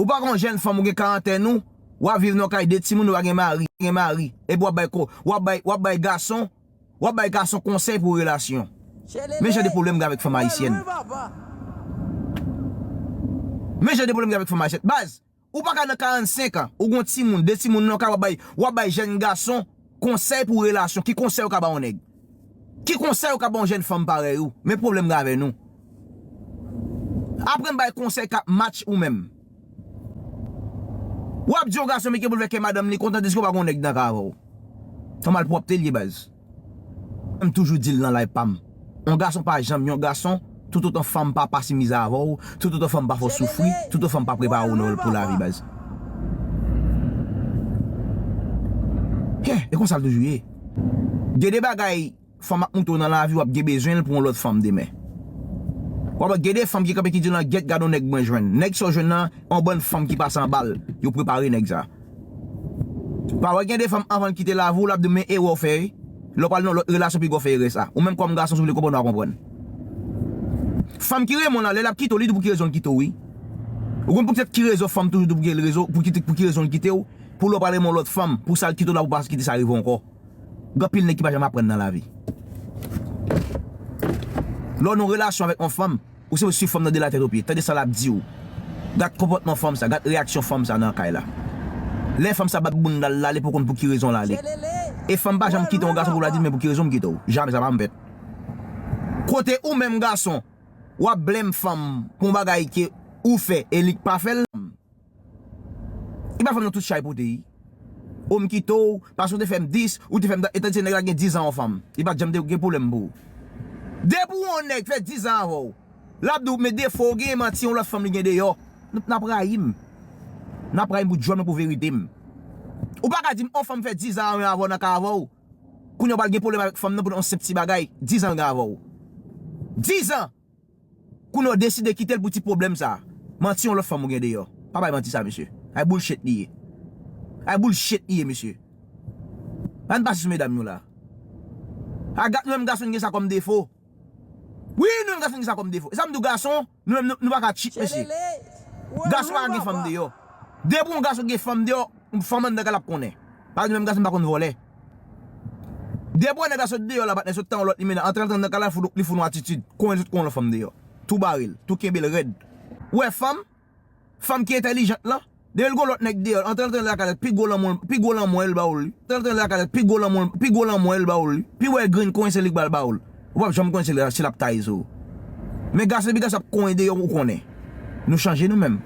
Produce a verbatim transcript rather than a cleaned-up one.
Ou pa gen yon jèn fanm, ou gen karantèn ou, w ap viv nan kay de timoun, ou pa gen mari, gen mari. Epi w ap bay ko, w ap bay, w ap bay gason, w ap bay gason konsèy pou relasyon. Men jan de pwoblèm gen avèk fanm ayisyèn. Men jan de pwoblèm gen avèk fanm ayisyèn. Baz, ou pa ka nan karannsenk an, ou gon timoun, de timoun nan w ka w ap bay, w ap bay jèn gason konsèy pou relasyon. Ki konsèy ou ka ba yon nèg? Ki konsèy ou ka ba yon jèn fanm parèy ou? Men pwoblèm gen avè nou. Aprann bay konsèy k ap match ou menm. W ap di yon gason men ki pou l fè kè madanm li kontan, diske w pa gon nèg nan ka avè w. Yon malpwòpte l ye, baz. M toujou di l nan live pa m. Yon gason pa janm yon gason, toutotan fanm pa pase mizè avè w, toutotan fanm pa fè w soufri, toutotan fanm pa prepare w pou lavi, baz. Yeah, e konsa l toujou ye. Gen de bagay fanm ap montre w nan lavi, w ap gen bezwen l pou yon lòt fanm demen. W ap gen de fanm ki kanpe ki di w langyèt, gade yon nèg mwen jwenn. Nèg sa w jwenn nan, yon bann fanm ki pase anba l, yo prepare nèg sa. Pawòl, gen de fanm anvan l kite lavi w, l ap di w men erè w fè wi. Lè w pral nan lòt relasyon pi gwo fè erè sa. Ou menm kòm gason, si w vle konprann, w a konprann. Fanm ki renmen w lan, lè l ap kite w, li di w pou ki rezon l kite w wi. Ou konn poutèt ki rezon fanm toujou di w pou ki rezon, pou ki, pou ki rezon l kite w? Pou lè w pral renmen yon lòt fanm, pou sa l kite w la, pou pa kite sa rive w ankò. Gen anpil nèg ki pa janm aprann nan lavi. Lè w nan yon relasyon avèk yon fanm, ou se swiv fanm nan de latèt o pye. Tande sa l ap di w. Gad konpòtman fanm sa, gad reyaksyon fanm sa nan kay la. Lè fanm sa bat bounda l la, li poko konn pou ki rezon l ale. E fanm pa janm kite yon gason pou l al di l men pou ki rezon m kite w. Jamè, sa pa janm fèt. Kote ou menm gason, w ap blame fanm pou yon bagay ke ou fè e li k pa fè l. E pa fanm nan tout chay pote wi. O m kite w, paske w te fè m dis, ou te fè m dat, etan se nèg la gen diz an yon fanm. Li pa t janm te gen pwoblèm pou ou. Depi w yon nèg fè diz an avè w, l ap di w men defo w gen, manti yon lòt fanm li gen deyò. N, n ap rayi m. N ap rayi m pou djòl mwen, pou verite m. Ou pa ka di m yon fanm fè diz an avè w nan ka avè w. Kounye a w pral gen pwoblèm avèk fanm nan pou yon senp ti bagay. Diz an l gen avè w. Diz an! Kounye a w deside kite l pou ti pwoblèm sa. Manti yon lòt fanm ou gen deyò. Pa bay manti sa, mesye. Ay bullshit li ye. Ay bullshit li ye, mesye. Ann pase sou medam yo la. A gad nou menm gason n gen sa kòm defo. Wi, nou menm gason n gen sa kòm defo. E sa m di w, gason, nou menm nou, nou pa ka cheat, mesye. Gason pa ka gen fanm deyò. Depi yon gason gen fanm deyò, fanm anndan kay la ap konnen. Paske nou menm gason n pa konn vòlè. Depi w wè nèg la sot deyò la, patnè, sot tan yon lòt limena, antre antre anndan kay la, li fout, li fout nou atitid. Konnen sot kon lòt fanm deyò. Tou bare l, tou kenbe l rèd. Ou wè fanm, fanm ki entèlijant lan, depi l gon lòt nèg deyò, antre antre lakay la, pi gwo lanmò, pi gwo lanmò l ba w li. Antre antre lakay la, pi gwo lanmò, pi gwo lanmò l ba w li. Pi wè grenn konyen se li k ba l ba w l. Ou p ap janm konnen si l, si l ap taye sou ou. Men gason, depi gason ap konyen deyò, ou konnen. Nou chanje nou menm.